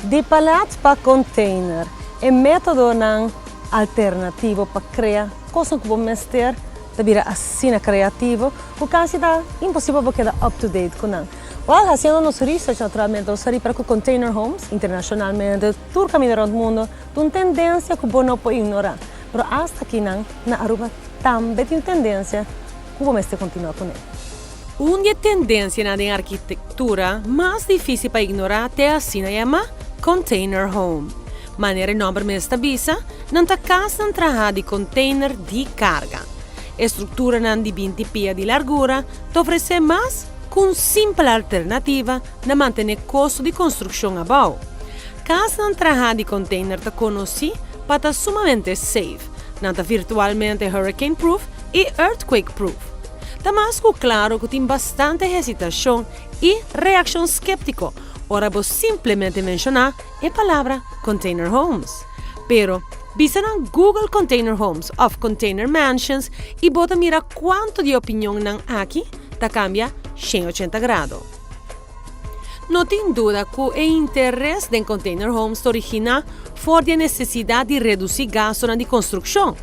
Di palet pa container, e metodonan alternativo pa crea cos cu bo mester ta bira asina creativo, cu casi ta imposibel pa keda up to date cu nan. Well, haciendo nos research, naturalmente, nos a cu container homes, internacionalmente, tur caminda rond mundo, un tendencia cu bo no por ignora. Pero hasta aki nan, na Aruba, tambe tin un tendencia cu bo mester continua cu ne. Un tendencia na arkitectura mas dificil pa ignora ta asina yama container home. Manera e nomber mes ta bisa, nan ta cas traha di container di carga. Structura di 20 pia di largura ta ofrece mas cu un simpel alternativa na mantene costo di construccion abou. Cas traha di container ta conoci pa ta sumamente safe, nan ta virtualmente hurricane proof y earthquake proof. Ta mas cu claro cu tin bastante hesitacion y reaccion sceptico ora bo simplemente menciona e palabra container homes. Pero, bisa na Google container homes of container mansions y bo ta mira cuanto di opinion nan aki ta cambia 180 grado. No tin duda cu e interes di container homes ta origina for di e necesidad di reduci gasto di construccion.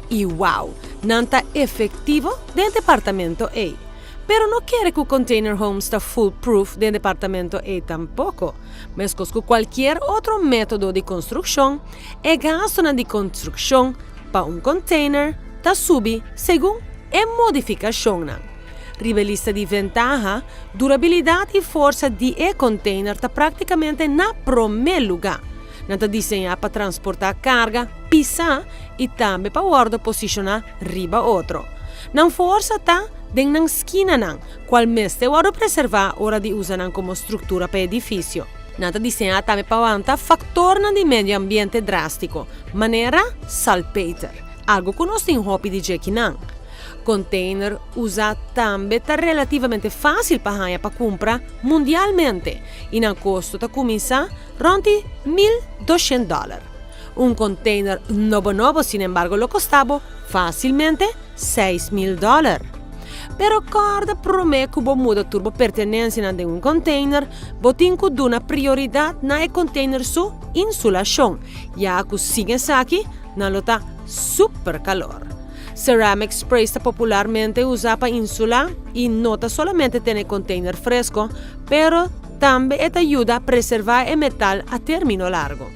Y wow, nan ta efectivo den departamento A. Pero no kier cu container homes ta foolproof den departamento A tampoco. Mescos cu cualkier otro metodo di construccion, e gasto di construccion pa un container ta subi segun e modificacion. Riba lista di ventaha, durabilidad y forsa di e container ta practicamente na prome lugar. Nan ta diseña pa transporta carga, pisa y tambe pa wordo posiciona riba otro. Nan forsa ta den nan skinanan, cual mester wordo preserva ora di usa nan como structura pa edificio. Nan ta diseña tambe pa wanta factor di medio ambiente drastico, manera salpeter, algo cu nos tin hopi di dje akinan. Container usa tambe ta relativamente facil pa haya pa cumpra mundialmente y nan costo ta cuminsa rond 1.200 dollar. Un container nobo nobo, sin embargo, lo costa bo facilmente 6 mil dollar. Pero corda, prome cu bo muda tur bo pertenencia den un container, bo tin cu duna prioridad na e container su insulacion, ya cu sin esaki, nan lo ta super calor. Ceramic spray ta popularmente usa pa insula y no ta solamente tene container fresco, pero tambe ta yuda preserva e metal a termino largo.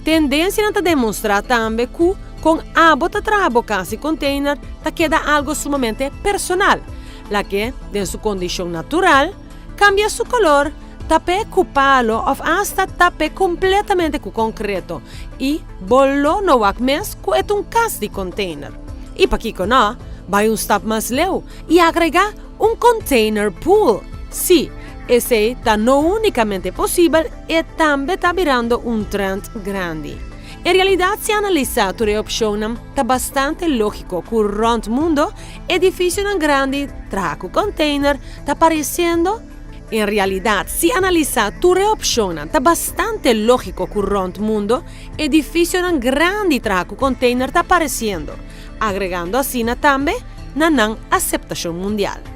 Tendencia ta demostra tambe cu con abo ta traha bo cas di container ta keda algo sumamente personal, lag'e den su condicion natural, cambia su color, tap'e cu palo of hasta tap'e completamente cu concreto y bo lo no wak mes cu e un cas di container. Y pakico no, bay un stap mas leu y agrega un container pool. Si, esey ta no unicamente posibel y tambe ta birando un trend grandi. En realidad, si analisa tur opcion, ta bastante logico cu rond mundo edificio grandi traha cu container ta apareciendo. En realidad, si analisa tur opcion, ta bastante logico cu rond mundo edificio grandi traha cu container ta apareciendo, agregando asina tambe na nan aceptacion mundial.